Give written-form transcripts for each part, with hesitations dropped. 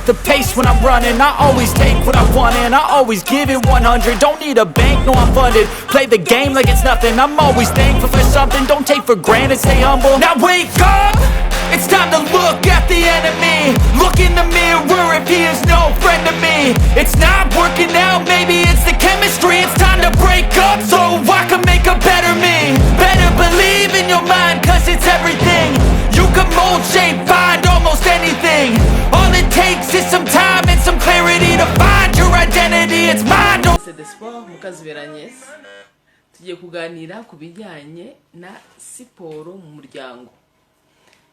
the pace when I'm running. I always take what I want and I always give it 100. Don't need a bank, no, I'm funded. Play the game like it's nothing. I'm always thankful for something. Don't take for granted, stay humble. Now wake up! It's time to look at the enemy. Look in the mirror if he is no friend to me. It's not working out, maybe it's the chemistry. It's time to break up so I can make a better me. Better believe in your mind, 'cause it's everything. You can mold, shape, find almost anything. All it takes is some time and some clarity to find your identity. It's mine, don't C'est de Sport Mukazibera Agnès. Tugiye kuganira ku bijyanye na siporo mu muryango.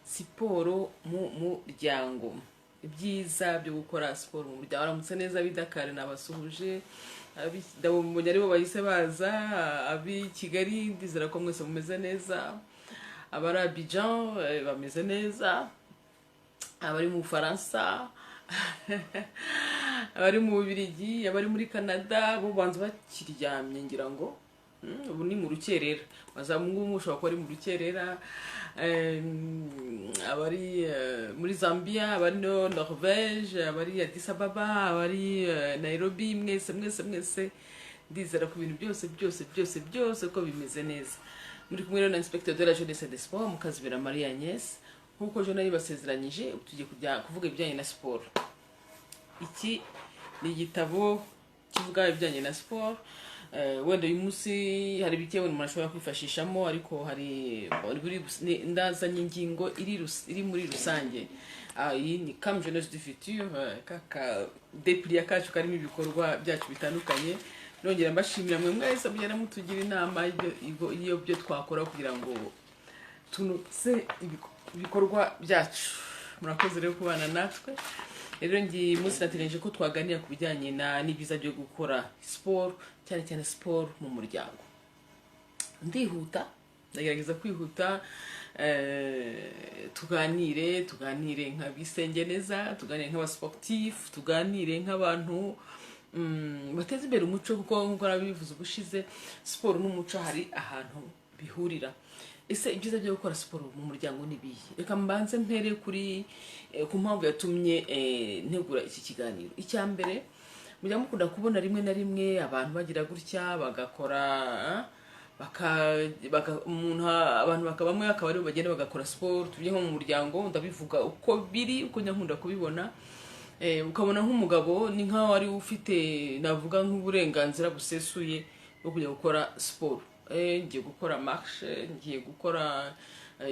Siporo mu muryango, ibyiza byo gukora siporo mu muryango. Aramutse neza ab'Idakari, nabasuhuje. Ndabonye aribo bahise baza. Ab'i Kigali, ndizera ko mwese mumeze neza. Abari Abidjan bameze neza, abari mu Bufaransa, abari mu Bubiligi, abari muri Canada, bo banza bakiryamye, ngira ngo ubu ni mu rukerera, ngubu mushobora kuba ari mu rukerera. Abari muri Zambia, abari no Norvege, abari Addis Ababa, abari Nairobi, mwese mwese mwese, ndizera ku bintu byose byose byose byose ko bimeze neza. Muri kumwe rero na inspecteur de la jeunesse des sports Mukazibera Marie Agnès. Nk'uko ejo nabibasezeranyije, ubu tugiye kujya kuvuga ibijyanye na siporo. Iki ni igitabo kivuga ibijyanye na siporo. Wenda uyu munsi hari bike wenda umuntu ashobora kwifashishamo, ariko hari ndazanye ingingo iri muri rusange. Iyi ni Cam Jeunesse du Futur, kaka dépliant kacu karimo ibikorwa byacu bitandukanye. Nongera mbashimira mwe mwese mugenda mutugira inama iyo byo twakora kugira ngo tunoze ibikorwa byacu. Murakoze rero kubana natwe. Rero ngiye munsi nategereje ko twaganira ku bijyanye na n'ibyiza byo gukora siporo, cyane cyane siporo mu muryango. Ndihuta, ndagerageza kwihuta. Tuganire nka bisengeneza, tuganire nk'abasportif, tuganire nk'abantu bateza imbere umuco, kuko nk'uko nabivuze ubushize, siporo n'umuco hari ahantu bihurira. Ese ibyiza byo gukora siporo mu muryango ni ibihe? Reka mbanze mpere kuri ku mpamvu yatumye ntegura iki kiganiro. Icya mbere, mujya mukunda kubona rimwe na rimwe abantu bagira gutya bagakora umuntu abantu bakaba bamwe akaba aribo bagenda bagakora siporo. Tujye nko mu muryango, ndabivuga uko biri, uko njya nkunda kubibona. Ukabona nk'umugabo ni nk'aho ari ufite, navuga, nk'uburenganzira busesuye bwo kujya gukora siporo. Ngiye gukora marche, ngiye gukora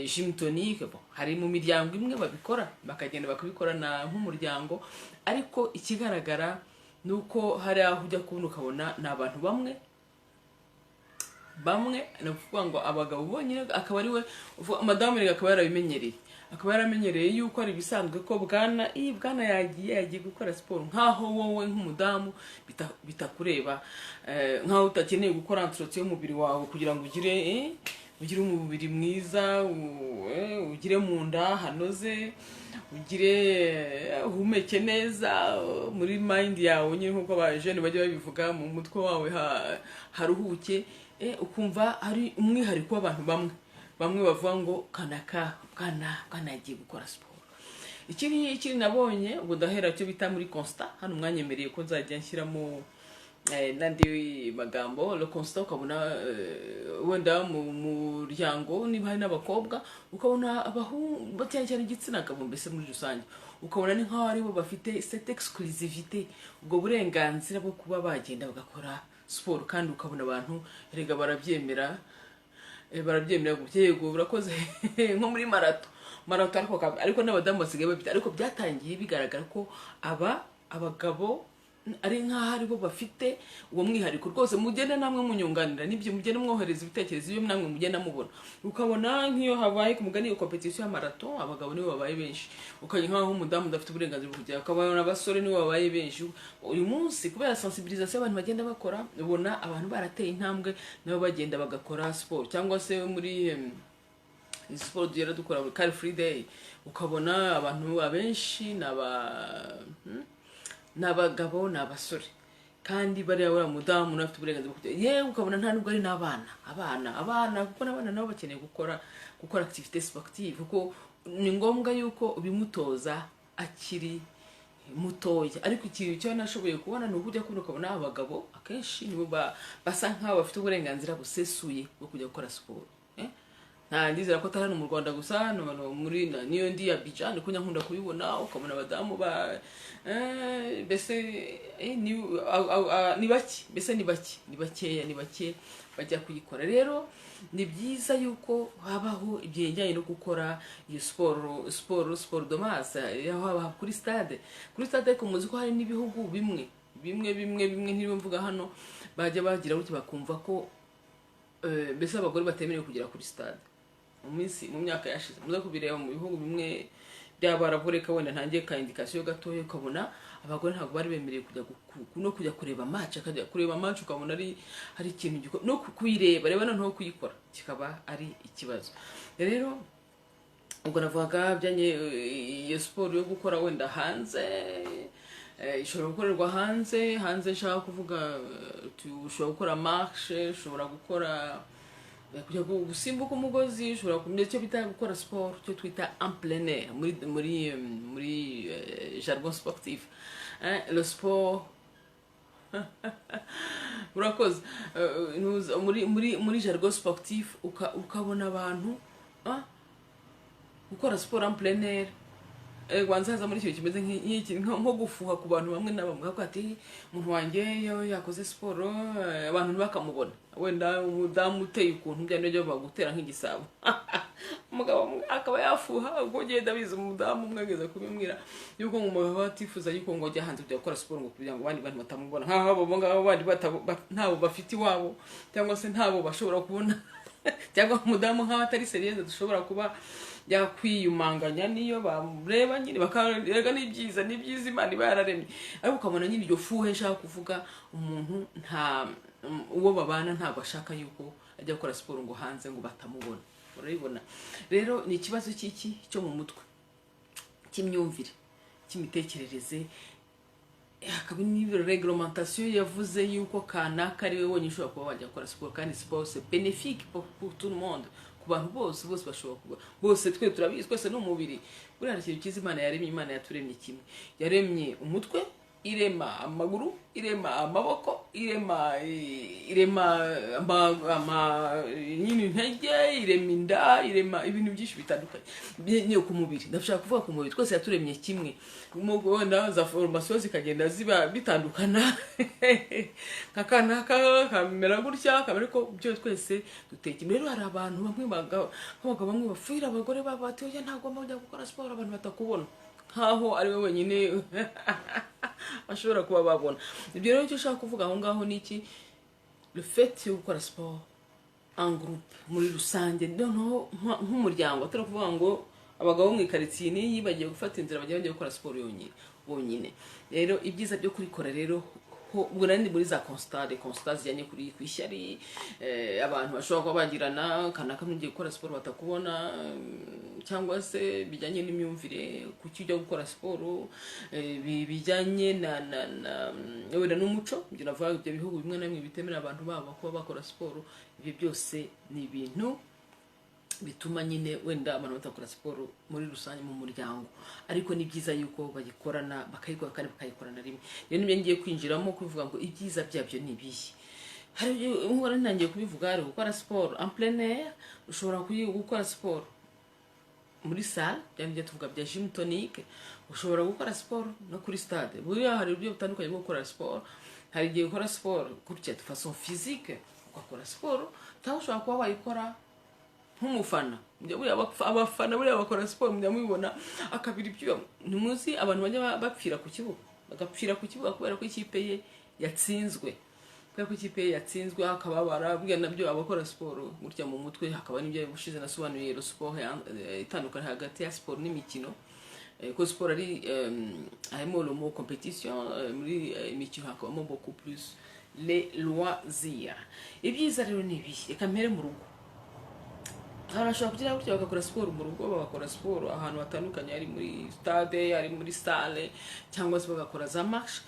gym tonic. Bon, hari mu miryango imwe babikora, bakagenda bakabikorana nk'umuryango, ariko ikigaragara ni uko hari aho ujya kubona ukabona ni abantu bamwe bamwe, ni ukuvuga ngo abagabo bonyine, akaba ari we madamu rero akaba yarabimenyereye, akaba yaramenyereye yuko ari ibisanzwe ko bwana iyi bwana yagiye gukora siporo, nk'aho wowe nk'umudamu bitakureba, nk'aho utakeneye gukora entretien y'umubiri wawe kugira ngo ugire umubiri mwiza, ugire mu nda hanoze, ugire uhumeke neza muri mind yawe nyine, nk'uko abajene bajya babivuga, mu mutwe wawe haruhuke. Ukumva hari umwihariko w'abantu bamwe bamwe bavuga ngo kanaka bwana bwana yagiye gukora siporo. Ikindi nabonye, ubwo ndahera icyo bita muri constat. Hano mwanyemereye ko nzajya nshyiramo n'andi magambo, le constat. Ukabona wenda mu muryango niba hari n'abakobwa, ukabona abahungu, cyane cyane igitsina gabo mbese muri rusange, ukabona ni nk'aho aribo bafite cette exclusivité, ubwo burenganzira bwo kuba bagenda bagakora siporo. Kandi ukabona abantu erega barabyemera, barabyemera gutya, yego urakoze, nko muri marathon, ariko n'abadamu basigaye babita. Ariko byatangiye bigaragara ko aba abagabo ari nk'aho aribo bafite uwo mwihariko rwose. Mugende namwe munyunganira n'ibyo, mugende mwohereza ibitekerezo iyo namwe mugenda mubona. Ukabona nk'iyo habaye ku mugani iyo compétition ya marathon, abagabo nibo babaye benshi, ukajya nk'aho umudamu udafite uburenganzira bwo kujya, ukabona abasore nibo babaye benshi. Uyu munsi kubera sensibilisation abantu bagenda bakora, ubona abantu barateye intambwe, nabo bagenda bagakora siporo, cyangwa se muri izi siporo tugenda dukora buri car free day, ukabona abantu abenshi ni abagabo, ni abasore, kandi bariya buriya mudamu nawe afite uburenganzira bwo kujya. Yewe, ukabona nta nubwo ari n'abana, abana abana, kuko n'abana nabo bakeneye gukora activité sportive, kuko ni ngombwa yuko ubimutoza akiri Mutoya. Ariko ikintu cyo nashoboye kubona ni uko ujya kubona ukabona abagabo akenshi nibo basa nk'aho bafite uburenganzira busesuye bwo kujya gukora siporo. Nta ndizera ko atari hano mu Rwanda gusa, hano muri niyo ndi Abidjan niko nkunda kubibona, ukabona abadamu ba mbese ni bake, mbese ni bake, ni bakeya, ni bake bajya kuyikora. Rero ni byiza yuko habaho ibijyanye no gukora iyo siporo de masse, aho haba kuri stade, kuri stade. Ariko muzi ko hari n'ibihugu bimwe bimwe bimwe bimwe, ntiriwe mvuga hano, bajya bagira gutya bakumva ko mbese abagore batemerewe kugera kuri stade. Mu minsi, mu myaka yashize, muze kubireba mu bihugu bimwe by'Abarabu, reka wenda ntangiye ka indication gatoya, ukabona abagore ntabwo bari bemerewe kujya no kujya kureba match. Akajya kureba match ukabona ari hari ikintu no kuyireba, reba noneho kuyikora kikaba ari ikibazo. Rero ubwo navugaga bijyanye iyo siporo yo gukora wenda hanze, ishobora gukorerwa hanze. Hanze nshaka kuvuga, ushobora gukora marche, ushobora gukora kujya gusimbuka umugozi, ushobora kumenya icyo bita gukora siporo, icyo twita en plein air muri jargon sportif, le sport, murakoze. Muri jargon sportif, ukabona abantu gukora siporo en plein air, wanza haza muri ikintu kimeze nk'iki, nko gufuha ku bantu bamwe na bamwe, bakavuga ati umuntu wanjye iyo yakoze siporo, abantu ntibakamubona. Wenda umudamu uteye ukuntu bya nibyo bagutera nk'igisabo, umugabo umwe akaba yafuha. Ubwo ugenda biza umudamu umwe ageze kubimwira yuko ngo umugabo atifuza yuko ngo ajya hanze kujya gukora siporo, ngo kugira ngo abandi bantu batamubona, nk'aho abo ngabo bandi ntabo bafite iwabo, cyangwa se ntabo bashobora kubona, cyangwa umudamu nk'aho atari sérieuse, dushobora kuba yakwiyumanganya niyo bamureba nyine bakarega. Ni byiza, ni byiza, Imana iba yararemye. Ariko ukabona nyine iryo fuhe nshaka kuvuga, umuntu nta uwo babana ntabwo ashaka yuko ajya gukora siporo ngo hanze ngo batamubona. Urabibona rero ni ikibazo cy'iki cyo mu mutwe, cy'imyumvire, cy'imitekerereze. Hakaba n'iyo réglementation yavuze yuko kanaka ari we wenyine ushobora kuba wajya gukora siporo, kandi siporo c'est bénéfique pour tout le monde, ku bantu bose. Bose bashobora kuba, bose twe turabizi, twese ni umubiri. Buriya hari ikintu cyiza Imana yaremye. Imana yaturemye kimwe, yaremye umutwe, irema amaguru, irema amaboko, irema nyine intege, irema inda, irema ibintu byinshi bitandukanye nyine ku mubiri. Ndashaka kuvuga ku mubiri, twese yaturemye kimwe. Wenda za formation zikagenda ziba bitandukana, nka kanaka kamera gutya kamera, ariko byo twese duteye kimwe. Rero hari abantu bamwe nk'abagabo bamwe bapfira abagore babo bati oya, ntabwo ujya gukora siporo abantu batakubona, nkaho ari we wenyine bashobora kuba babona ibyo. Rero icyo ushaka kuvuga aho ngaho ni iki? Le fait yo gukora siporo en groupe, muri rusange, noneho nk'umuryango, atari ukuvuga ngo abagabo bo mu ikaritsiye n'iyi bagiye gufata inzira bagiye gukora siporo yonyine bonyine. Rero ibyiza byo kurikora rero ubwo nari ndi muri za constat, de constat zijyanye kuri ku ishyari, abantu bashobora kuba bagirana, kanaka mugiye gukora siporo batakubona, cyangwa se bijyanye n'imyumvire, kuki ujya gukora siporo, bijyanye na wenda n'umuco. Ibyo navuga, ibyo bihugu bimwe na bimwe bitemerera abantu babo kuba bakora siporo, ibyo byose ni ibintu bituma nyine wenda abantu batakora siporo muri rusange mu muryango. Ariko ni byiza yuko bayikorana, bakayikora kandi bakayikorana rimwe. Rero nibyo ngiye kwinjiramo, kuvuga ngo ibyiza byabyo ni ibihe. Hari nk'uko ntangiye kubivuga, hari gukora siporo en plein air, ushobora gukora siporo muri salle, bya byo tuvuga bya gym tonique, ushobora gukora siporo no kuri stade. Buriya hari uburyo butandukanye bwo gukora siporo. Hari igihe ukora siporo gutya de façon physique, ugakora siporo, cyangwa ushobora kuba wayikora nk'umufana. Buriya abafana buriya bakora siporo, mujya mubibona akabira ibyuya. Ntimuzi abantu bajya bapfira ku kibuga, bagapfira ku kibuga kubera ko ikipe ye yatsinzwe, kubera ko ikipe ye yatsinzwe akababara. Buriya nabyo abakora siporo gutya mu mutwe. Hakaba n'ibyo ubushize nasobanuye, rero siporo itandukanye hagati ya siporo n'imikino, ko siporo ari harimo le mot compétition, muri imikino hakabamo beaucoup plus les loisirs. Ibyiza rero ni ibihe? Reka mpere mu rugo. Abantu bashobora kugira gutya bagakora siporo mu rugo, bagakora siporo ahantu hatandukanye, ari muri stade, ari muri salle, cyangwa se bagakora za marche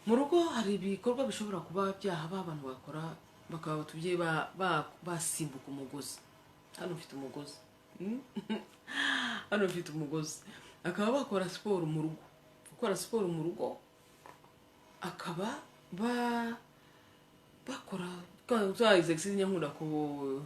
mu rugo. Hari ibikorwa bishobora kuba byahaba, abantu bakora, bakaba tugiye basimbuka umugozi. Hano mfite umugozi. Hano mfite umugozi. Bakaba bakora siporo mu rugo. Gukora siporo mu rugo, akaba bakora za exercice nyankunda ku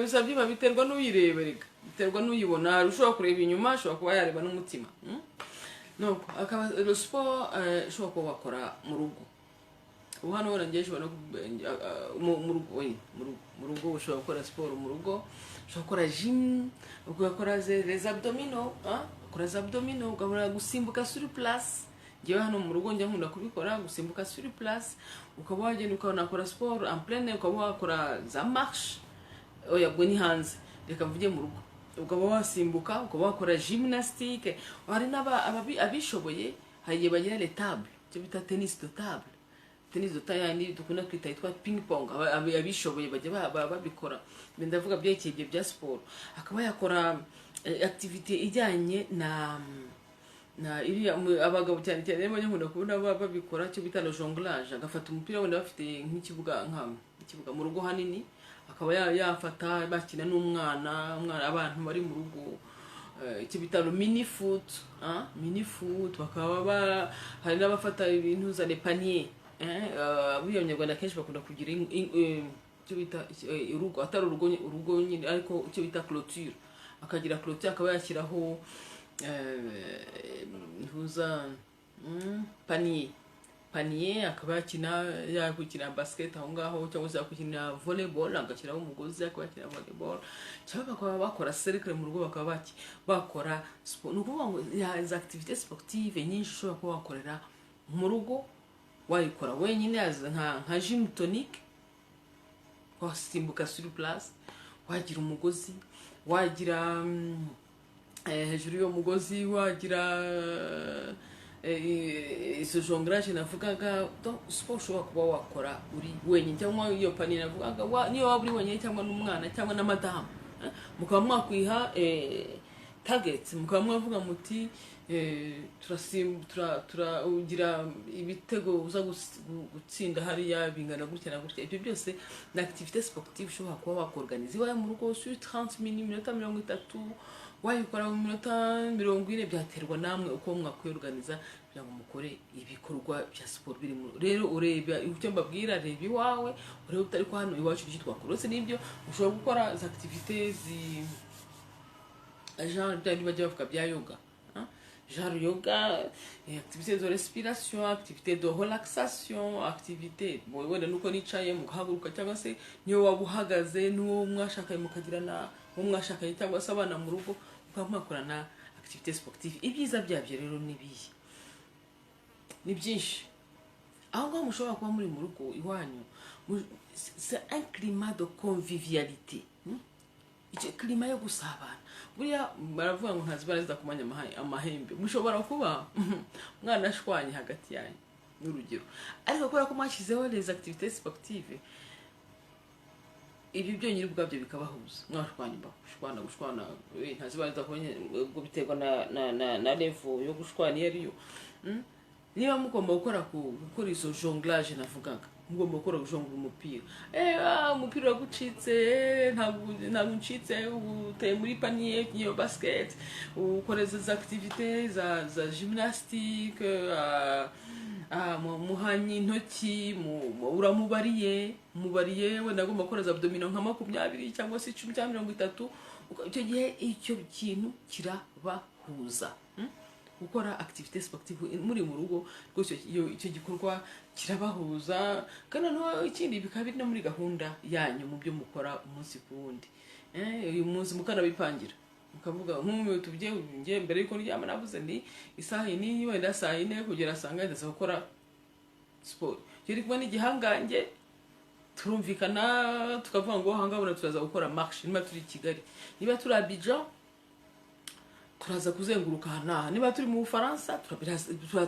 bisa byuma. Biterwa n'uyireba reka, biterwa n'uyibona. Hari ushobora kureba inyuma, ashobora kuba yareba n'umutima. Nuko akaba le sport ushobora kuba wakora mu rugo. Ubu hano wenda ngewe ushobora no mu rugo, oui, mu rugo ushobora gukora siporo mu rugo, ushobora gukora gym, ugakora les abdominaux, hein? Ukora za abdominaux, ugahora gusimbuka sur place. Ngewe hano mu rugo njya nkunda kubikora, gusimbuka sur place, ukaba wagenda ukanakora siporo en plein air, ukaba wakora za marche. Oya, ubwo ni hanze, reka mvuge mu rugo. Ukaba wasimbuka, ukaba wakora gymnastique. Hari abishoboye, hari igihe bagira les tables, icyo bita tennis de table. Tennis de table yandi dukunda kwita yitwa ping pong. Abishoboye bajya babikora. Ibi ndavuga byerekeye ibyo bya siporo. Akaba yakora activité ijyanye na iriya abagabo cyane cyane rero nkunda kubona babikora, icyo bita le jonglage. Agafata umupira, wenda bafite nk'ikibuga, nka ikibuga mu rugo hanini, akaba yafata bakina n'umwana, umwana, abantu bari mu rugo, icyo bita le mini foot, ah, mini foot. Bakaba hari n'abafata ibintu za les paniers, buriya Abanyarwanda kenshi bakunda kugira icyo bita urugo, atari urugo, urugo nyine, ariko icyo bita clôture. Akagira clôture, akaba yashyiraho ntuza panier, akaba yakina, yakukina basket aho ngaho, cyangwa se yakukina volleyball, agashyiraho umugozi akaba yakina volleyball, cyangwa bakaba bakora cercle mu rugo, bakaba bakora sport. Ni ukuvuga ngo za activité sportive nyinshi ushobora kuba wakorera mu rugo, wayikora wenyine nka gym tonique, wasimbuka sur place, wagira umugozi, wagira hejuru y'uwo mugozi, wagira izo jonglage navugaga. Donc sport ushobora kuba wakora uri wenyine, cyangwa iyo panier navugaga, niyo waba uri wenyine cyangwa n'umwana cyangwa na madamu, mukaba mwakwiha targets, mukaba mwavuga muti tura ugira ibitego uza gutsinda hariya bingana gutya na gutya. Ibyo byose ni activité sportive ushobora kuba wakorganiza iwawe mu rugo sur 30 minutes, iminota 30, wayikora mu minota 40, byaterwa namwe uko mwakwiyorganiza kugira ngo mukore ibikorwa bya siporo biri mu. Rero ureba icyo mbabwira, reba iwawe, urebe utari ko hano iwacu icyo twakora. Uretse n'ibyo, ushobora gukora za activité zi genre bya bindi bajya bavuga bya yoga, hein? Genre yoga, activité de respiration, activité de relaxation, activité bon, wenda nuko nicaye mugahaguruka, cyangwa se niyo waba uhagaze n'uwo mwashakanye, mukagirana uwo mwashakanye cyangwa se abana mu rugo, mukaba mwakorana activité sportive. Ibyiza byabyo rero ni ibihe? Ni byinshi. Aho ngaho mushobora kuba muri mu rugo iwanyu, c'est un climat de convivialité, Icyo climat yo gusabana, buriya baravuga ngo ntazibara zidakomanya amahembe. Mushobora kuba mwanashwanye hagati yanyu n'urugero, ariko kubera ko mwashyizeho les activités sportives, ibyo byonyine ubwabyo bikabahuza. Mwashwanye mba gushwana, gushwana, ntazibara zidakomanya, ubwo biterwa na level yo gushwana iyo ariyo. Niba mugomba gukora izo jonglage navugaga, mugomba gukora gujongura umupira, umupira uragucitse, ntabwo uncitse, uteye muri panier iyo basket, ukora izo activité za gymnastique, muhanye intoki, uramubariye, mubariye wenda agomba gukora za abdominaux nka 20 cyangwa se 10 cyangwa 30. Icyo gihe icyo kintu kirabahuza, Gukora activité sportive muri mu rugo rwose, icyo gikorwa kirabahuza. Kandi noneho ikindi, bikaba biri no muri gahunda yanyu mu byo mukora umunsi ku wundi. Uyu munsi mukanabipangira, mukavuga nk'ubu tugiye, ngiye mbere yuko ndyama navuze ni isaha iyi n'iyi, wenda saa 4 kugera saa ngahe ndaza gukora siporo. Iyo uri kumwe n'igihangange turumvikana, tukavuga ngo ahangaha ubona turaza gukora marche niba turi i Kigali, niba turi Abidjan turaza kuzenguruka aha n'aha, niba turi mu Bufaransa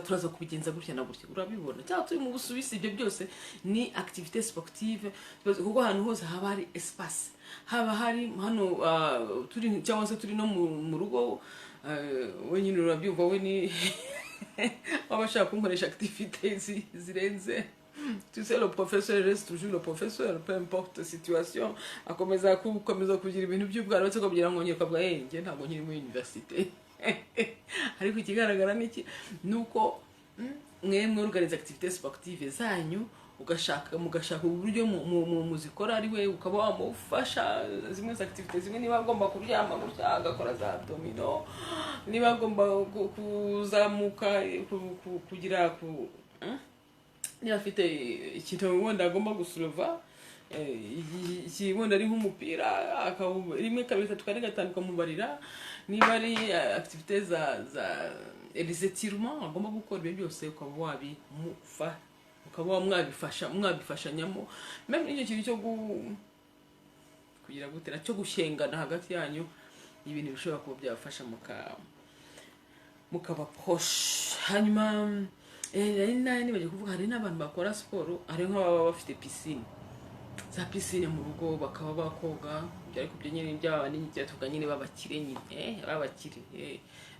turaza kubigenza gutya na gutya, urabibona, cyangwa turi mu Busuwisi. Ibyo byose ni activité sportive, kuko ahantu hose haba hari espace, haba hari hano turi cyangwa se turi no mu rugo, wenyine urabyumva, we ni waba ashaka kunkoresha activité zirenze. Tu sais, le professeur reste toujours le professeur, peu importe situation. Akomeza gukomeza kugira ibintu by'ubwana, uretse ko kugira ngo ngere ukavuga: "Hey, njye ntabwo nkiri muri université." Ariko ikigaragara ni iki? Ni uko mwe mworganiza activité sportive zanyu, ugashaka mugashaka uburyo muzikora, ari we ukaba wamufasha zimwe za activité zimwe. Niba agomba kuryama gutya agakora za abdominaux, niba agomba kuzamuka kugira ku niba afite ikintu wenda agomba gusurova, wenda ari nk'umupira, rimwe, kabiri, gatatu, kane, gatanu, ukamubarira. Niba ari activité za les étirements agomba gukora, ibyo byose ukaba wabimufa, ukaba mwabifasha, mwabifashanyamo. Même n'icyo kintu cyo kugira gutera, cyo gushyengana hagati yanyu, ni ibintu bishobora kuba byabafasha mukaba proche. Hanyuma nari nari nibagiwe kuvuga, hari n'abantu bakora siporo, hari nk'ababa bafite piscine, za piscine mu rugo, bakaba bakoga. Ibyo ariko byo nyine byaba nyine tuvuga nyine b'abakire nyine, b'abakire,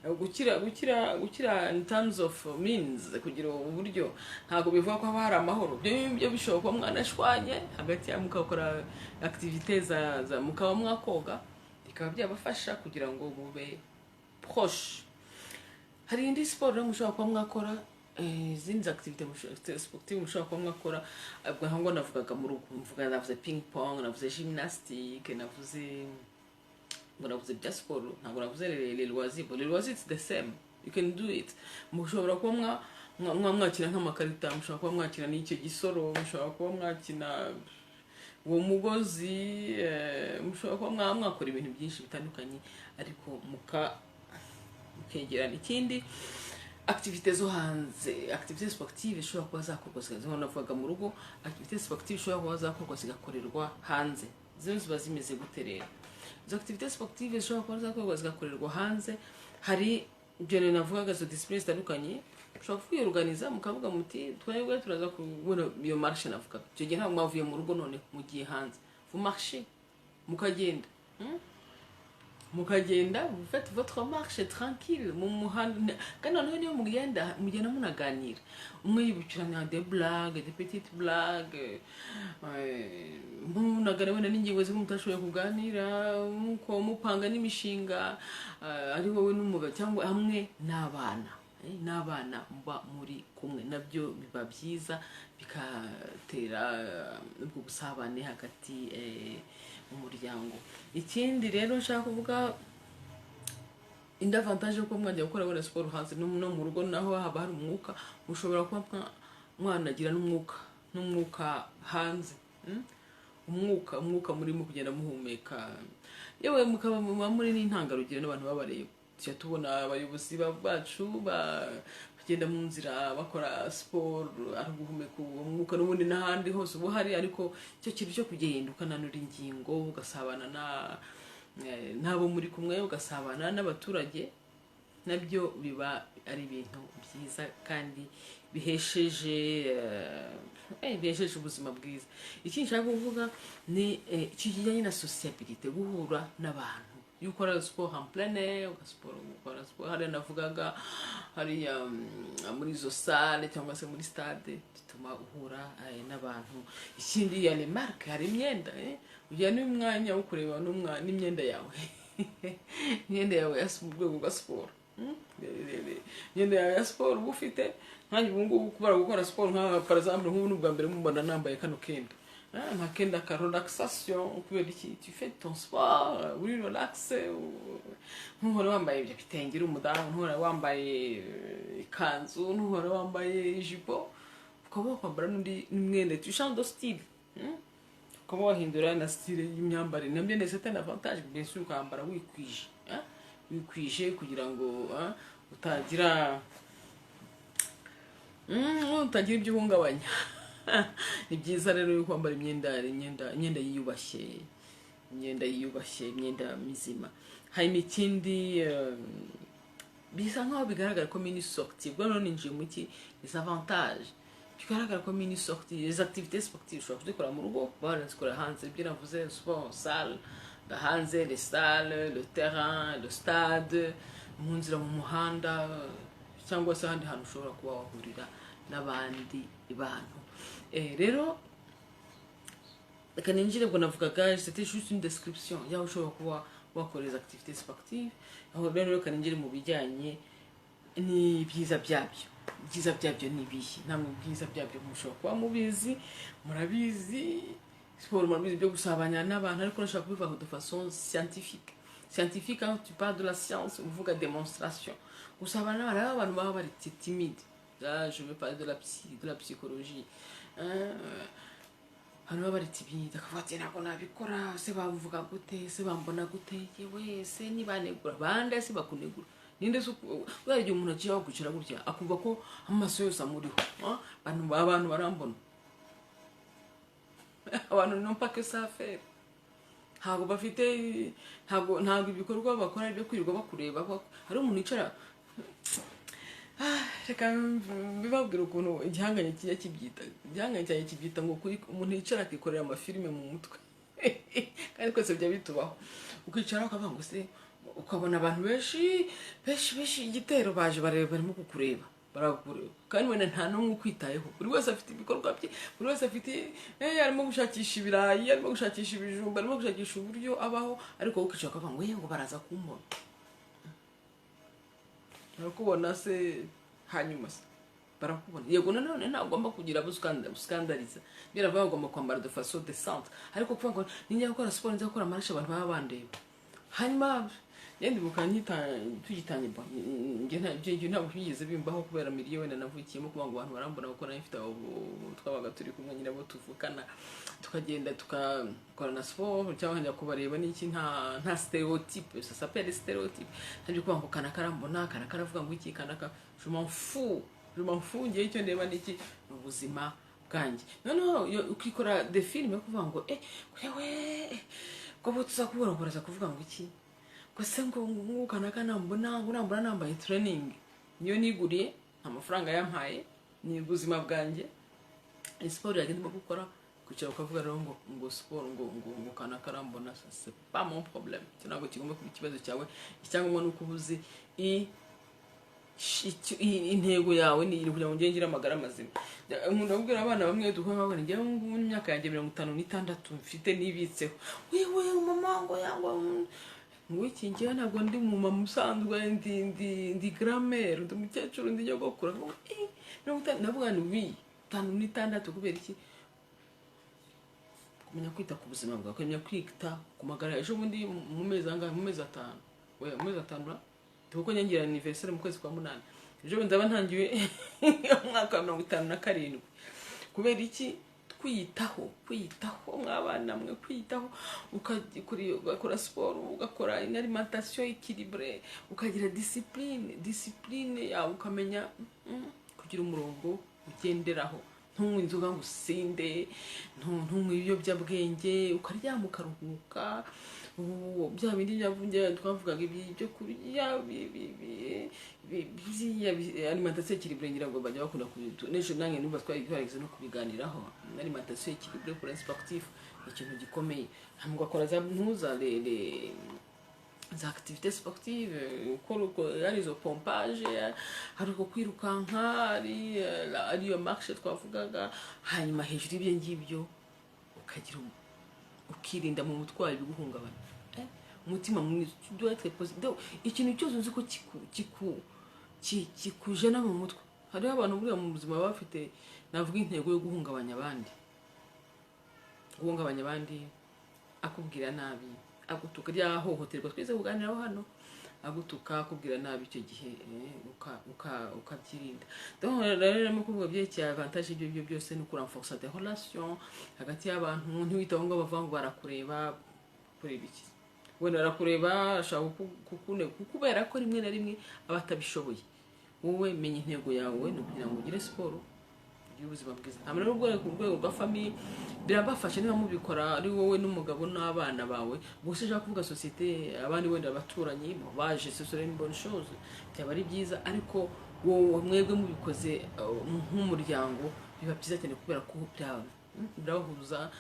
gukira in terms of means, kugira uburyo, ntabwo bivuga ko haba hari amahoro. Ibyo byo bishobora kuba mwanashwanye hagati ya mugakora activité za mukaba mwakoga, bikaba byabafasha kugira ngo mube proche. Hari indi siporo rero mushobora kuba mwakora, izindi activité sportive mushobora kuba mwakora. Ubwo aho ngo navugaga mu rugo, mvuga, navuze ping pong, navuze gymnastique, navuze ngo navuze bya siporo, ntabwo navuze les loisirs. Bon, les loisirs, it's the same, you can do it. Mushobora kuba mwakina nk'amakarita, mushobora kuba mwakina n'icyo gisoro, mushobora kuba mwakina uwo mugozi, mushobora kuba mwakora ibintu byinshi bitandukanye, ariko mukegerana. Ikindi, activité zo hanze, activité sportive ishobora kuba zakorwa zimwe navugaga mu rugo, activité sportive ishobora kuba zakorwa zigakorerwa hanze, zo ziba zimeze gute rero? Izo activité sportive zishobora kuba zakorwa zigakorerwa hanze, hari ibyo rero navugaga, izo discipline zitandukanye. Ushobora kwiyorganiza mukavuga muti: "Twebwe turaza kubona iyo marche." Navugaga icyo gihe ntabwo mwavuye mu rugo, none mugiye hanze, vous marchez, mukagenda, Mukagenda, vous faites votre marche tranquille mu muhanda. Kandi noneho niyo mugenda, mugenda munaganira, umwe yibukiranya des blagues, des petites blagues, munaganira wenda n'ingingo zimwe mutashoboye kuganira, muko mupanga n'imishinga, ari wowe n'umugabo cyangwa hamwe n'abana, n'abana muba muri kumwe, nabyo biba byiza, bikatera ubwo busabane hagati mu muryango. Ikindi rero nshaka kuvuga, indi avantage yo kuba mwajya gukora wenda siporo hanze, no mu rugo naho haba hari umwuka, mushobora kuba mwanagira n'umwuka hanze, Umwuka murimo kugenda muhumeka, yewe mukaba muba muri n'intangarugero n'abantu babareba. Tujya tubona abayobozi bacu bagenda mu nzira bakora siporo, ari guhumeka uwo mwuka. N'ubundi n'ahandi hose uba uhari, ariko icyo kintu cyo kugenda ukananura ingingo, ugasabana na n'abo muri kumwe, ugasabana n'abaturage, nabyo biba ari ibintu byiza kandi bihesheje ubuzima bwiza. Ikindi nshaka kuvuga ni iki kijyanye na sociabilité, guhura n'abantu. Iyo ukora siporo en plein air, ugasiporo, ukora siporo hariya navugaga, hariya muri izo salle cyangwa se muri stade, bituma uhura n'abantu. Ikindi, ya les marques, hari imyenda, ugira n'umwanya wo kureba n'imyenda yawe, imyenda yawe ya mu rwego rwa siporo. Imyenda yawe ya siporo uba ufite, nkanjye ubu ngubu kubera gukora siporo, nka par exemple nk'ubu ni ubwa mbere mubona nambaye kano kenda. Ah, nka kenda ka relaxation. Kubera iki? Tu fais ton sport, uri relax, ntuhora wambaye ibyo bitenge uri umudamu, ntuhora wambaye ikanzu, ntuhora wambaye ijipo, ukaba wakwambara n'undi mwenda, tu changes de style, Ukaba wahindura na style y'imyambarire, nabyo ni c'est un avantage. Bien sûr ukambara wikwije, hein? Wikwije kugira ngo utagira utagira ibyo uhungabanya. Ni byiza rero yo kwambara imyenda yiyubashye, imyenda yiyubashye, imyenda mizima. Hanyuma ikindi, bisa nkaho bigaragara ko mini sortie, ubwo noneho ninjiye mu ki, les avantages, bigaragara ko mini sortie, les activités sportives ushobora kuzikora mu rugo, wanazikora hanze. Ibyo navuze, sport salle, hanze, les salles, le terrain, le stade, mu nzira, mu muhanda, cyangwa se ahandi hantu ushobora kuba wahurira n'abandi bantu. Rero reka ninjire. Ubwo navugaga, c'était juste une description y'aho ushobora kuba wakora les activités sportives. Aho rero reka ninjire mu bijyanye n'ibyiza byabyo. Ibyiza byabyo ni ibihe? Namwe ibyiza byabyo mushobora kuba mubizi, murabizi siporo, murabizi byo gusabana n'abantu, ariko nashaka kubivuga de façon scientifique. Scientifique, quand tu parles de la science, uvuga démonstration. Gusabana n'abantu, hariho abantu baba bari timide. Là, je veux parler de la psychologie. Hein, abantu baba bari timide, akavuga ati: "Ntabwo nabikora se, bavuga gute se, bambona gute, yewe se nibanegura bande se?" Bakunegura ninde se? Kubera igihe umuntu agiye kwicara gutya akumva ko amaso yose amuriho. Ah, abantu barambona. Abantu n'ont pas que ça à faire. Ntabwo bafite, ntabwo ibikorwa bakora ari ibyo kwirirwa bakureba. Hari umuntu wicara. Ah, reka mbibabwira ukuntu igihanganye kijya kibyita. Igihanganye cyanjye kibyita ngo kuri umuntu yicara akikorera amafilime mu mutwe, kandi twese bijya bitubaho. Ukicara ukavuga ngo se, ukabona abantu benshi benshi benshi, igitero baje bareba, barimo kukureba, barakureba, kandi wenda nta n'umwe ukwitayeho. Buri wese afite ibikorwa bye, buri wese afite arimo gushakisha ibirayi, arimo gushakisha ibijumba, arimo gushakisha uburyo abaho, ariko wowe ukicara ukavuga ngo: "Ngo baraza kumbona." Barakubona se? Hanyuma se barakubona? Yego, nanone ntagomba kugira abo uskandariza, biravuga ngo ugomba kwambara de façon décente, ariko kuvuga ngo ninjya gukora siporo, njya gukora marche, abantu baba bandeba. Hanyuma njye ndibuka tugitangira, njye ibyo ntabwo byigeze bimbaho kubera milieu wenda navukiyemo, kuvuga ngo abantu barambona, kuko nari mfite abo twabaga turi kumwe nyine, abo tuvukana, tukagenda tukakora na siporo cyangwa nkajya kubareba n'iki. Nta stéréotype, ça s'appelle stéréotype, ntabyo kuvuga ngo kanaka arambona, kanaka aravuga ngo iki, kanaka. Je m'en fous, je m'en fous. Ngewe icyo ndeba ni iki? Ni ubuzima bwanjye. Noneho iyo ukikora des films yo kuvuga ngo yewe, ko bo tuza kubura ngo baraza kuvuga ngo iki, ngo se ngo kanaka nambona, ngo nambona nambaye training niyo niguriye, nta mafaranga yampaye, ni ubuzima bwanjye, ni siporo yanjye ndimo gukora. Kwicara ukavuga rero ngo siporo, ngo kanaka arambona, ça c'est pas mon problème. Icyo ntabwo kigomba kuba ikibazo cyawe. Icyangombwa ni uko uba uzi intego yawe ni kugira ngo ngire amagara mazima. Nkunda kubwira abana bamwe duhuye, nkababwira: "Njyewe ngubu n'imyaka yanjye 56 mfite nibitseho." "Wewe mama," ngo yangwa ngo iki, "njyewe ntabwo ndi umumama usanzwe, ndi grand-mère, ndi umukecuru, ndi nyogokuru." Ngo 50? Ndavuga ni oui, 56. Kubera iki? Kumenya kwita ku buzima bwawe, kumenya kwita ku magara. Ejo bundi mu mezi angahe, mu mezi 5, oya, mu mezi 5 ra, kuko nyangira anniversaire mu kwezi kwa munani, ejo bundi ndaba ntangiwe umwaka wa 57. Kubera iki? Kwiyitaho, kwiyitaho mwabana mwe, kwiyitaho, ugakora siporo, ugakora une alimentation équilibrée, ukagira discipline, discipline yawe, ukamenya kugira umurongo ugenderaho, ntunywe inzoga ngo usinde, ntunywe ibiyobyabwenge, ukaryama ukaruhuka. Ubu bya bindi twavugaga, ibi byo kurya biriya alimentation équilibrée, ngira ngo bajya bakunda n'ejo nanjye numva twari twarigeze no kubiganiraho. Alimentation équilibrée pour un sportif ni ikintu gikomeye. Hanyuma ugakora za ntuza les za activité sportive, ukora uko, ari izo pompage, hari uko kwirukanka, ari iyo marche twavugaga. Hanyuma hejuru y'ibyo ngibyo ukagira ukirinda mu mutwe wawe ibiguhungabanya. Umutima mwiza, tu dois être positif. Donc, ikintu cyose uzi ko kikujena mu mutwe. Hariho abantu buriya mu buzima baba bafite, navuga, intego yo guhungabanya abandi, guhungabanya abandi, akubwira nabi, agutuka, rya hohoterwa twize kuganiraho hano, agutuka, akubwira nabi, icyo gihe ukabyirinda. Donc rero rero kuvuga byerekeye avantage ibyo byo byose ni ukurenforcer des relations hagati y'abantu. Ntiwitaho ngo bavuga ngo barakureba. Kureba iki? Wenda barakureba, ashaka kubera ko rimwe na rimwe aba atabishoboye. Wowe menya intego yawe ni ukugira ngo ugire siporo, ugire ubuzima bwiza. Ntabwo rero ku rwego rwa famille birabafasha niba mubikora ari wowe n'umugabo n'abana bawe gusa. Ushaka kuvuga société, abandi wenda abaturanyi baje, ce serait une bonne chose, byaba ari byiza, ariko wowe mwebwe mubikoze nk'umuryango biba byiza cyane, kubera ko birabahuza.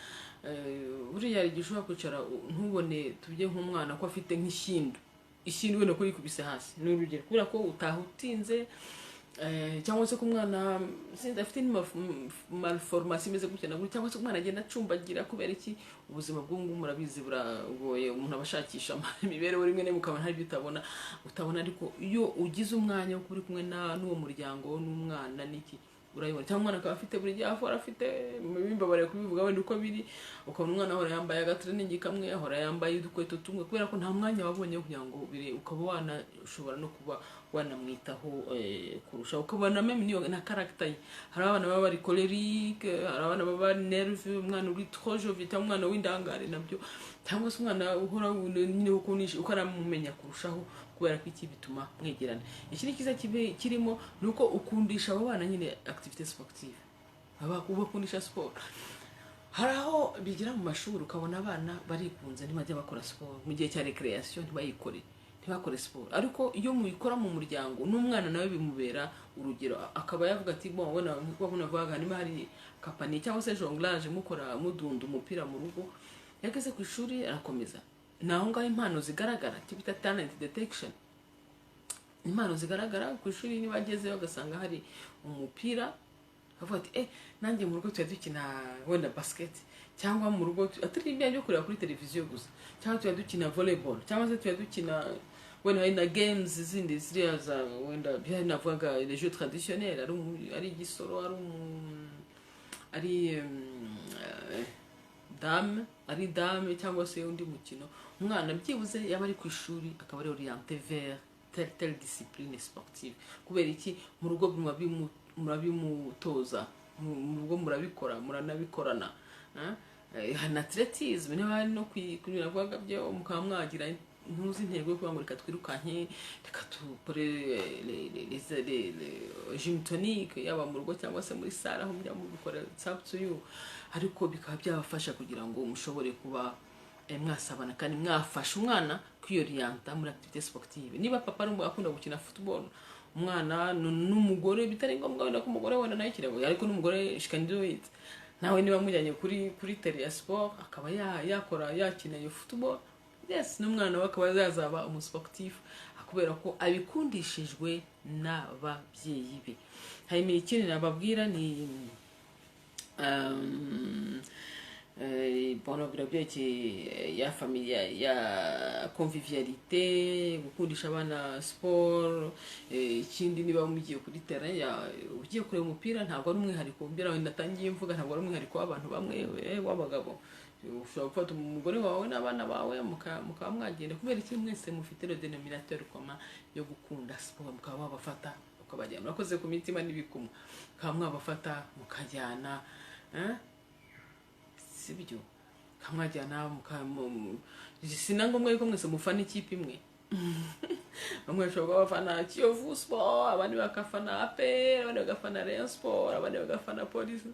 Buriya hari igihe ushobora kwicara ntubone, tujye nk'umwana ko afite nk'ishyindu, ishyindu wenda ko yikubise hasi, ni urugero, kubera ko utaha utinze. Cyangwa se ko umwana, sinzi, afite malformation imeze gutya na gutya, cyangwa se umwana agenda acumbagira. Kubera iki? Ubuzima bw'ubu ngubu murabizi buragoye, umuntu aba ashakisha imibereho, rimwe na rimwe ukabona hari ibyo utabona. Ariko iyo ugize umwanya wo kuba uri kumwe n'uwo muryango n'umwana n'iki, urayibona. Cyangwa umwana akaba afite buri gihe ahora afite, bimbabariye kubivuga wenda uko biri, ukabona umwana ahora yambaye agatreningi kamwe, ahora yambaye udukweto tumwe, kubera ko nta mwanya wabonye wo kugira ngo bire, ukaba wanashobora no kuba wanamwitaho kurushaho, ukabona même niyo na caractère ye. Hari abana baba bari colérique, hari abana baba bari nerveux, umwana uri trop jovial cyangwa umwana w'indangare nabyo, cyangwa se umwana uhora nyine ukunisha, ukaramumenya kurushaho. Kubera ko iki bituma mwegerana. Ikindi cyiza kirimo ni uko ukundisha abo bana nyine activité sportive, ubakundisha siporo. Hari aho bigira mu mashuri, ukabona abana barigunze, ntibajya bakora siporo mu gihe cya récréation, ntibayikore, ntibakore siporo. Ariko iyo muyikora mu muryango, n'umwana nawe bimubera urugero, akaba yavuga ati: "Bon, wenda nkuko navugaga, niba hari kapani cyangwa se jonglage, mukora mudunda umupira mu rugo, yageze ku ishuri arakomeza." Ni aho ngaho impano zigaragara, icyo bita talent detection. Impano zigaragara ku ishuri, niba agezeyo agasanga hari umupira, akavuga ati: "Nanjye mu rugo tujya dukina wenda basket, cyangwa mu rugo atari ibya byo kureba kuri televiziyo gusa, cyangwa tujya dukina volleyball, cyangwa se tujya dukina wenda hari na games zindi ziriya za wenda bya navugaga, les jeux traditionnels, ari igisoro, ari dame, ari dame cyangwa se undi mukino." Umwana byibuze yaba ari ku ishuri akaba ari orienté vers telle telle discipline sportive. Kubera iki? Mu rugo murabimutoza, mu rugo murabikora, muranabikorana. Hari na athlétisme, niba hari no navugaga byo, mukaba mwagira ntuzi intego yo kuvuga ngo: "Reka twirukanke, reka dukore les gym tonique," yaba mu rugo cyangwa se muri salle aho mujya mubikora, it's up to you. Ariko bikaba byabafasha kugira ngo mushobore kuba mwasabana kandi mwafasha umwana kwiyoriyanta muri activité sportive. Niba papa ari akunda gukina football, umwana n'umugore, bitari ngombwa wenda ko umugore wenda nawe ikirego, ariko n'umugore she can do it nawe. Niba mujyanye kuri terrain ya sport, akaba yakora, yakina iyo football, yes, n'umwana we akaba yazaba umusportif kubera ko abikundishijwe n'ababyeyi be. Hanyuma ikindi nababwira ni bon, byerekeye ya famille, ya convivialité, gukundisha abana sport. Ikindi, niba mugiye kuri terrain ya ugiye kureba umupira, ntabwo ari umwihariko mbera wenda natangiye mvuga, ntabwo ari umwihariko w'abantu bamwe, w'abagabo. Ushobora gufata umugore wawe n'abana bawe, mukaba mwagenda. Kubera iki? Mwese mufite le dénominateur commun yo gukunda siporo, mukaba wabafata ukabajyana. Murakoze ku mitima n'ibikumwe, mukaba mwabafata mukajyana, eh? Sibyo? Kamwajyana, si na ngombwa yuko mwese mufana ikipe imwe. Bamwe bashobora kuba bafana Kiyovu Sport, abandi bagafana APR, abandi bagafana Rayon Sport, abandi bagafana Police,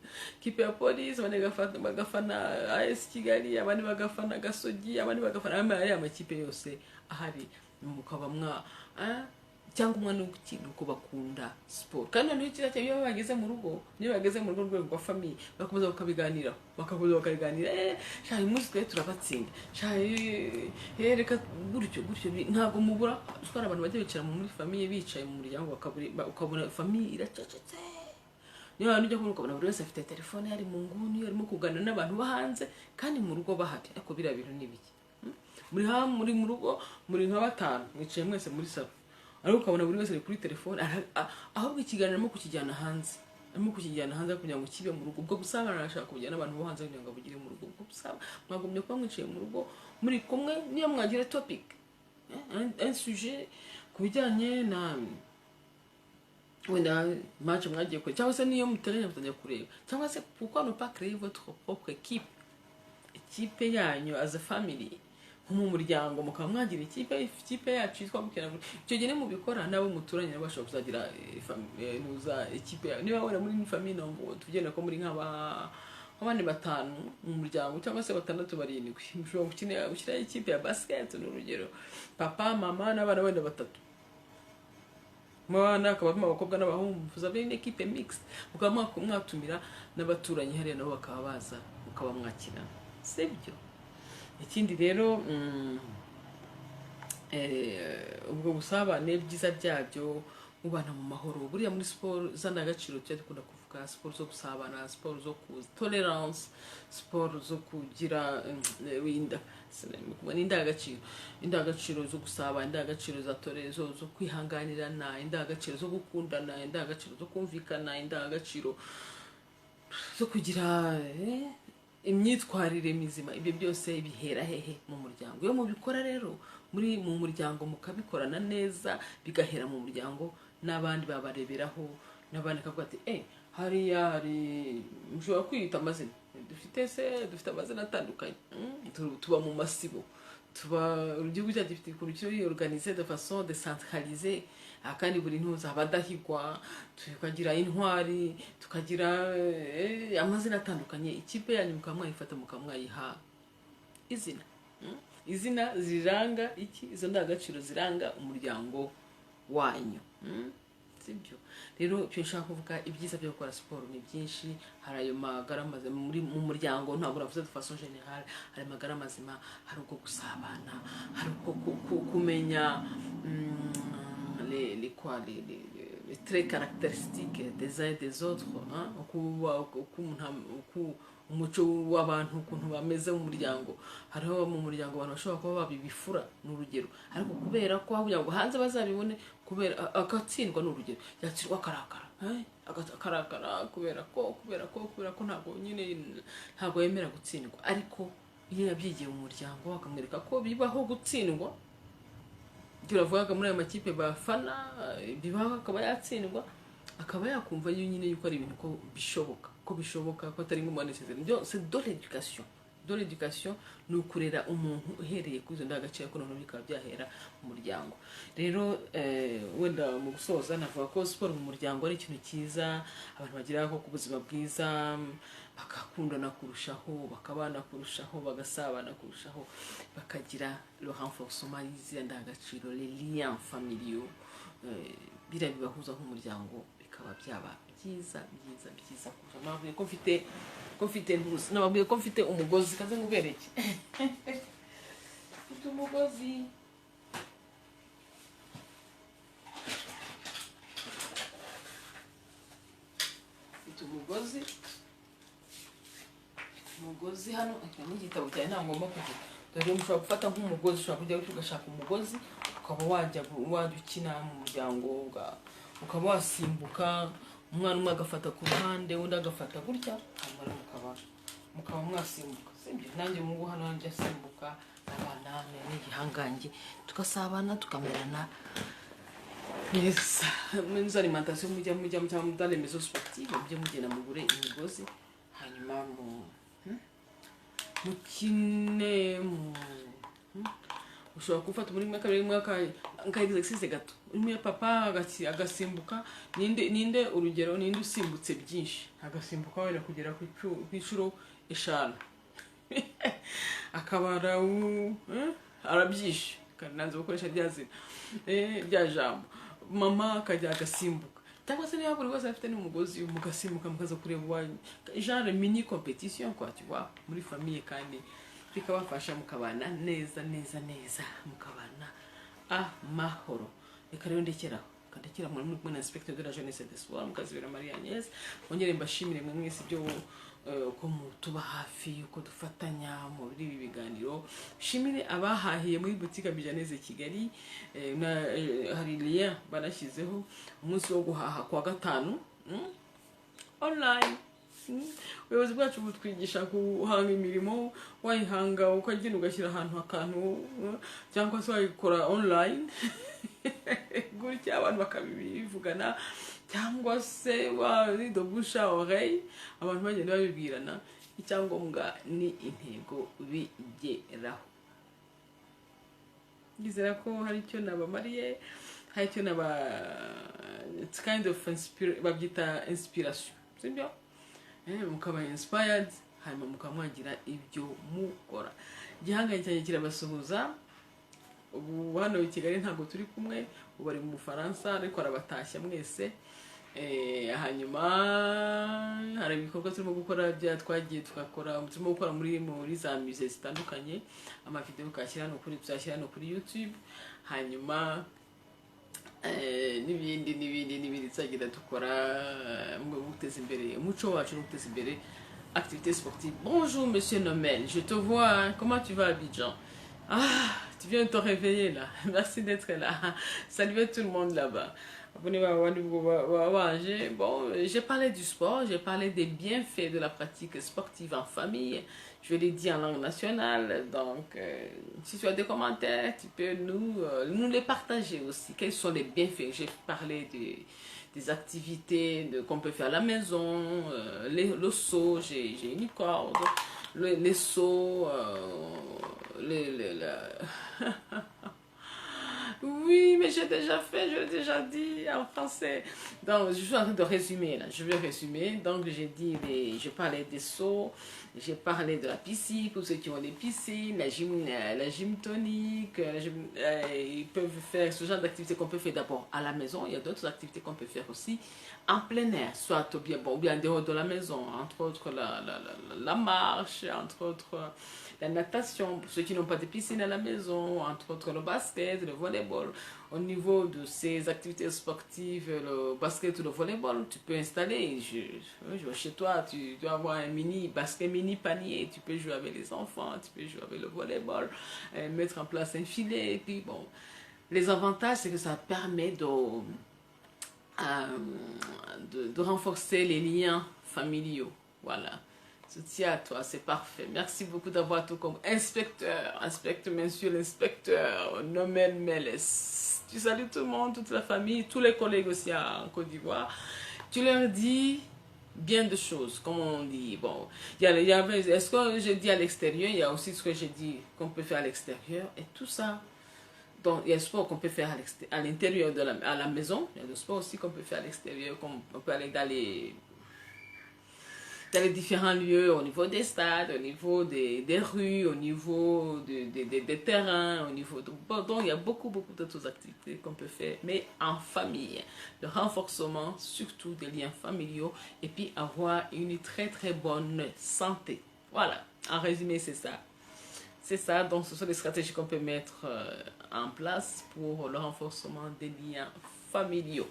kipe ya Police, abandi bagafana AS Kigali, abandi bagafana Gasogi, abandi bagafana ariya makipe yose ahari, mukaba mwa cyangwa umwana w'ikintu uko bakunda siporo. Kandi noneho icyiza cyayo, iyo bageze mu rugo, niyo bageze mu rugo, rwego rwa famille, bakomeza bakabiganiraho, bakakomeza bakabiganira: "Sha, uyu munsi twe turabatsinda, sha, reka gutyo gutyo." Ntabwo mubura twari abantu bajya bicara muri famille, bicaye mu muryango, ukabona famille iracecetse. Niyo hantu ujya kubona, ukabona buri wese afite telefone, ari mu nguni, arimo kuganira n'abantu bo hanze kandi mu rugo bahari. Ariko biriya bintu ni ibiki? Muri mu rugo muri nka batanu, mwicaye mwese muri salon, ariko ukabona buri wese ari kuri telefone, ahubwo ikiganiro arimo kukijyana hanze, arimo kukijyana hanze kugira ngo kibe mu rugo. Ubwo busabane arashaka kubujyana n'abantu bo hanze kugira ngo abugire mu rugo. Ubwo busabane mwagumye kuba mwicaye mu rugo muri kumwe. Niyo mwagira topic, un sujet ku bijyanye na wenda match mwagiye kure, cyangwa se niyo muteganya kuzajya kureba, cyangwa se pourquoi ne pas créer votre propre équipe, ikipe yanyu as a family, nko mu muryango mukaba mwagira ikipe yacu yitwa gutya na gutya. Icyo gihe nimubikora, n'abo muturanye nabo bashobora kuzagira nuza ikipe yawe. Niba wenda muri famille nombre, tugenda ko muri nk'abandi batanu mu muryango, cyangwa se batandatu, barindwi, mushobora gushyiraho ikipe ya basket. Ni urugero, papa, mama n'abana wenda batatu. Mu bana hakaba harimo abakobwa n'abahungu, vous avez une équipe mixte, mukaba mwatumira n'abaturanyi hariya, nabo bakaba baza, mukaba mwakina, sibyo? Ikindi rero, ubwo busabane, ibyiza byabyo Mubana mu mahoro. Buriya muri siporo z'indangagaciro tujya dukunda kuvuga siporo zo gusabana, siporo zo ku tolerance, siporo zo kugira winda n'indangagaciro, indangagaciro zo gusabana, indangagaciro za tore zo kwihanganirana, indangagaciro zo gukundana, indangagaciro zo kumvikana, indangagaciro zo kugira imyitwarire mizima. Ibyo byose bihera hehe? Mu muryango. Iyo mubikora rero muri mu muryango, mukabikorana neza, bigahera mu muryango, n'abandi babareberaho, n'abandi bakavuga ati: "Hariya hari..." Mushobora kwiyita amazina dufite se, dufite amazina atandukanye. Tuba mu masibo, tuba igihugu cyacu gifite ukuntu kiri organisé de façon décentralisée. Aha kandi buri ntuza abadahigwa, tukagira intwari, tukagira amazina atandukanye. Ikipe yanyu mukaba mwayifata, mukaba mwayiha izina. Izina ziranga iki? Izo ndangagaciro ziranga umuryango wanyu. Sibyo? Rero icyo nshaka kuvuga, ibyiza byo gukora siporo ni byinshi. Hari ayo magara mazima muri mu muryango, ntabwo navuze de façon générale. Hari amagara mazima, hari uko gusabana, hari uko kumenya les quoi, les traits caractéristiques des uns et des autres, hein, uko umuntu uko umuco w'abantu, ukuntu bameze mu muryango. Hariho mu muryango abantu bashobora kuba baba ibifura, ni urugero, ariko kubera ko aho kugira ngo hanze bazabibone, kubera agatsindwa, ni urugero, yatsindwa akarakara, akarakara kubera ko ntabwo nyine ntabwo yemera gutsindwa. Ariko iyo yabyigiye mu muryango, bakamwereka ko bibaho gutsindwa, ibyo uravugaga muri ayo makipe bafana bibaho, akaba yatsindwa, akaba yakumva nyine yuko ari ibintu ko bishoboka, ko atari ngombwa nécessaire. Byose de l'éducation, de l'éducation ni ukurera umuntu uhereye kuri izo ndangagaciro, ko noneho bikaba byahera mu muryango. Rero wenda mu gusoza navuga ko siporo mu muryango ari ikintu cyiza abantu bagira ko ku buzima bwiza, bakakundana kurushaho, bakabana kurushaho, bagasabana kurushaho, bakagira le renforcement y'iziriya ndangagaciro, les liens familiaux, biriya bibahuza nk'umuryango, bikaba byaba byiza byiza byiza kurusha. Nababwiye ko mfite ntuzi, nababwiye ko mfite umugozi. Kaze ngubereke, mfite umugozi. Mfite umugozi hano. Aka ni igitabo cyawe, ntabwo ngomba kugira. Dore ushobora gufata nk'umugozi, ushobora kujya ugashaka umugozi, ukaba wajya ukina mu muryango, ukaba wasimbuka, umwana umwe agafata ku ruhande, undi agafata gutya, hanyuma rero mukaba mwasimbuka, sibyo? Nanjye ubu ngubu hano njya asimbuka n'abana n'igihangange, tugasabana, tukamerana neza. Muri za alimentation mujya cyangwa dans les maisons sportives, mujye mugenda mugure imigozi, hanyuma mu mukine mu ushobora gufata muri rimwe, kabiri, rimwe, nka exercice gato, rimwe papa agasimbuka. Ninde, urugero, ninde usimbutse byinshi, agasimbuka wenda kugera ku inshuro 5, akaba arabyishe, kandi nanze gukoresha rya zina, rya jambo. Mama akajya agasimbuka, cyangwa se niba buri wese afite n'umugozi, mugasimbuka, mukaza kureba uwanyu, genre mini compétition quoi, tu vois, muri famille, kandi bikabafasha mukabana neza neza neza, mukabana amahoro. Reka rero ndekeraho, kandekera muri kumwe na inspecteur de la jeunesse de sport, Mukazibera Marie Agnès. Mwongere mbashimire mwe mwese ibyo uko mutuba hafi, uko dufatanya muri ibi biganiro. Shimire abahahiye muri boutique Bijaneze Kigali. Hari lien banashyizeho umunsi wo guhaha kwa gatanu, online. Ubuyobozi bwacu butwigisha guhanga imirimo, wayihanga ukagenda ugashyira ahantu akantu, cyangwa se wayikora online gutya abantu bakabivugana, cyangwa se de bouche à oreille, abantu bagenda babibwirana. Icyangombwa ni intego bigeraho. Ndizera ko hari icyo nabamariye, hari icyo naba, it's kind of babyita inspiration, sibyo? Mukaba inspired, hanyuma mukaba mwagira ibyo mukora. Igihangange cyanjye kirabasuhuza. Ubu hano i Kigali ntabwo turi kumwe, ubu ari mu Bufaransa, ariko arabatashya mwese. Hanyuma hari ibikorwa turimo gukora bya twagiye tugakora, turimo gukora muri za musée zitandukanye, amavideo tukashyira hano kuri, tuzashyira hano kuri YouTube. Hanyuma N'ibindi n'ibindi n'ibindi tuzagenda dukora mu guteza imbere umuco wacu no guteza imbere activité sportive. Bonjour monsieur Nomel, je te vois, hein. Comment tu vas à Abidjan? Ah, tu viens de te réveiller là. Merci d'être là. Saluez tout le monde là-bas. Bon, j'ai parlé du sport, j'ai parlé des bienfaits de la pratique sportive en famille. Je l'ai dit en langue nationale. Donc, si tu as des commentaires, tu peux nous les partager aussi. Quels sont les bienfaits? J'ai parlé des activités qu'on peut faire à la maison, le saut, j'ai une corde, les sauts, oui, mais j'ai déjà fait, je l'ai déjà dit en français. Donc, je suis en train de résumer là. Je vais résumer. Donc, je parlais des sauts, j'ai parlé de la piscine, pour ceux qui ont des piscines, la gym tonique, ils peuvent faire ce genre d'activité qu'on peut faire d'abord à la maison. Il y a d'autres activités qu'on peut faire aussi en plein air, soit bien, bon, ou bien en dehors de la maison, entre autres la marche, entre autres la natation, pour ceux qui n'ont pas de piscine à la maison, entre autres le basket, le volleyball. Au niveau de ces activités sportives, le basket ou le volleyball, tu peux installer, je chez toi, tu dois avoir un mini basket, mini panier, tu peux jouer avec les enfants, tu peux jouer avec le volleyball, mettre en place un filet, et puis bon. Les avantages, c'est que ça permet de renforcer les liens familiaux. Voilà. Soutien à toi, c'est parfait. Merci beaucoup d'avoir tout comme inspecteur, inspecteur, monsieur l'inspecteur, Nomel Meles. Tu salues tout le monde, toute la famille, tous les collègues aussi en Côte d'Ivoire. Tu leur dis bien de choses, comme on dit. Bon, il y avait, est-ce que j'ai dit à l'extérieur, il y a aussi ce que j'ai dit qu'on peut faire à l'extérieur et tout ça. Donc, il y a le sport qu'on peut faire à l'intérieur de la, à la maison. Il y a le sport aussi qu'on peut faire à l'extérieur, qu'on on peut aller dans les différents lieux, au niveau des stades, au niveau des rues, au niveau des terrains, au niveau de... Bon, donc, il y a beaucoup, beaucoup d'autres activités qu'on peut faire, mais en famille. Le renforcement, surtout des liens familiaux, et puis avoir une très, très bonne santé. Voilà, en résumé, c'est ça. C'est ça, donc ce sont des stratégies qu'on peut mettre en place pour le renforcement des liens familiaux.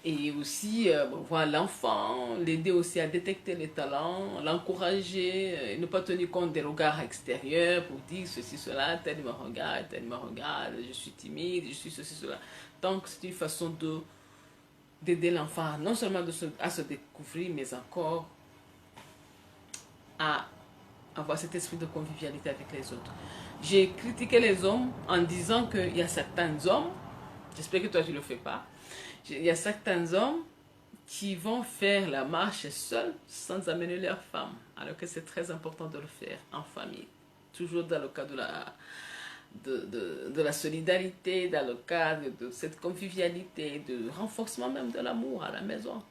Et aussi, bon, voir l'enfant, l'aider aussi à détecter les talents, l'encourager, ne pas tenir compte des regards extérieurs pour dire ceci, cela, tel me regarde, tel me regarde, je suis timide, je suis ceci, cela. Donc, c'est une façon de d'aider l'enfant non seulement à se découvrir, mais encore à avoir cet esprit de convivialité avec les autres. J'ai critiqué les hommes en disant qu'il y a certains hommes, j'espère que toi tu ne le fais pas, il y a certains hommes qui vont faire la marche seuls sans amener leur femme, alors que c'est très important de le faire en famille, toujours dans le cadre de la solidarité, dans le cadre de cette convivialité, de renforcement même de l'amour à la maison.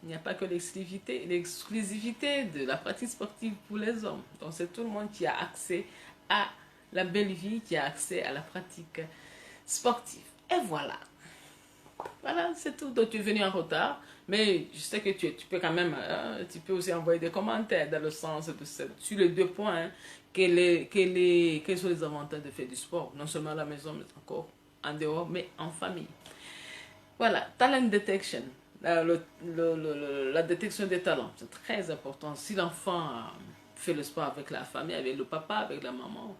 Il n'y a pas que l'exclusivité de la pratique sportive pour les hommes. Donc c'est tout le monde qui a accès à la belle vie, qui a accès à la pratique sportive. Et voilà. Voilà, c'est tout. Donc tu es venu en retard, mais je sais que tu peux quand même, hein, tu peux aussi envoyer des commentaires dans le sens de cette, sur les deux points, hein, quels sont les avantages de faire du sport, non seulement à la maison, mais encore en dehors, mais en famille. Voilà, talent detection. La détection des talents, c'est très important. Si l'enfant fait le sport avec la famille, avec le papa, avec la maman,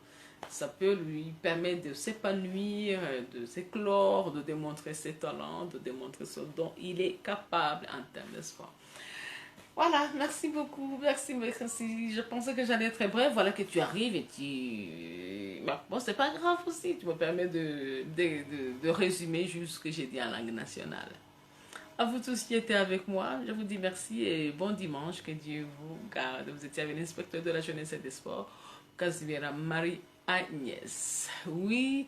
ça peut lui permettre de s'épanouir, de s'éclore, de démontrer ses talents, de démontrer ce dont il est capable en termes de sport. Voilà, merci beaucoup, merci, merci. Je pensais que j'allais être très bref. Voilà que tu arrives et tu... Bon, c'est pas grave aussi, tu me permets de résumer juste ce que j'ai dit en langue nationale. À vous tous qui étiez avec moi, je vous dis merci et bon dimanche, que Dieu vous garde. Vous étiez avec l'inspecteur de la jeunesse et des sports, Casimira Marie-Agnès. Oui,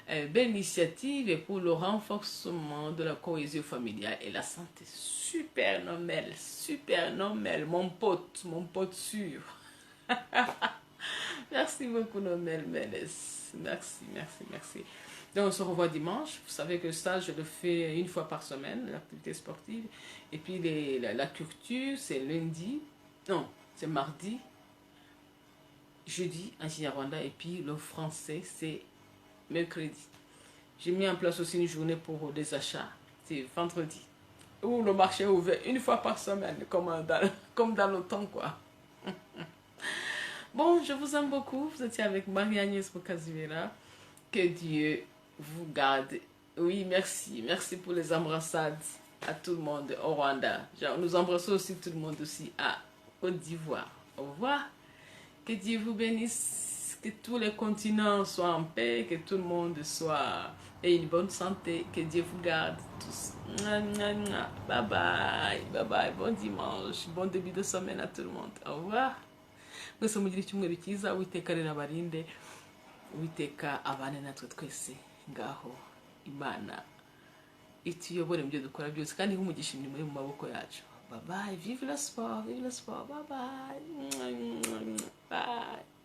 belle initiative pour le renforcement de la cohésion familiale et la santé. Super Nomel, super Nomel, mon pote sûr. Merci beaucoup Nomel Meles. Merci, merci, merci. Donc on se revoit dimanche. Vous savez que ça, je le fais une fois par semaine, l'activité sportive. Et puis la culture, c'est lundi. Non, c'est mardi, jeudi en Kinyarwanda. Et puis le français, c'est mercredi. J'ai mis en place aussi une journée pour des achats. C'est vendredi. Où le marché est ouvert une fois par semaine, comme dans le temps, quoi. Bon, je vous aime beaucoup. Vous étiez avec Marie-Agnès Mukazibera. Que Dieu vous garde. Oui, merci. Merci pour les embrassades à tout le monde au Rwanda. Nous embrassons aussi tout le monde aussi à Côte d'Ivoire. Au revoir. Que Dieu vous bénisse. Que tous les continents soient en paix. Que tout le monde soit ait une bonne santé. Que Dieu vous garde tous. Mouah, mouah, mouah. Bye bye. Bye bye. Bon dimanche. Bon début de semaine à tout le monde. Au revoir. Mwese mugire icyumweru cyiza. Uwiteka rero abarinde, Uwiteka abane natwe twese. Ngaho Imana ituyobore mu byo dukora byose kandi ihe umugisha imirimo iri mu maboko yacu. Bye bye. Vive le sport, vive le sport. Bye bye. Bye.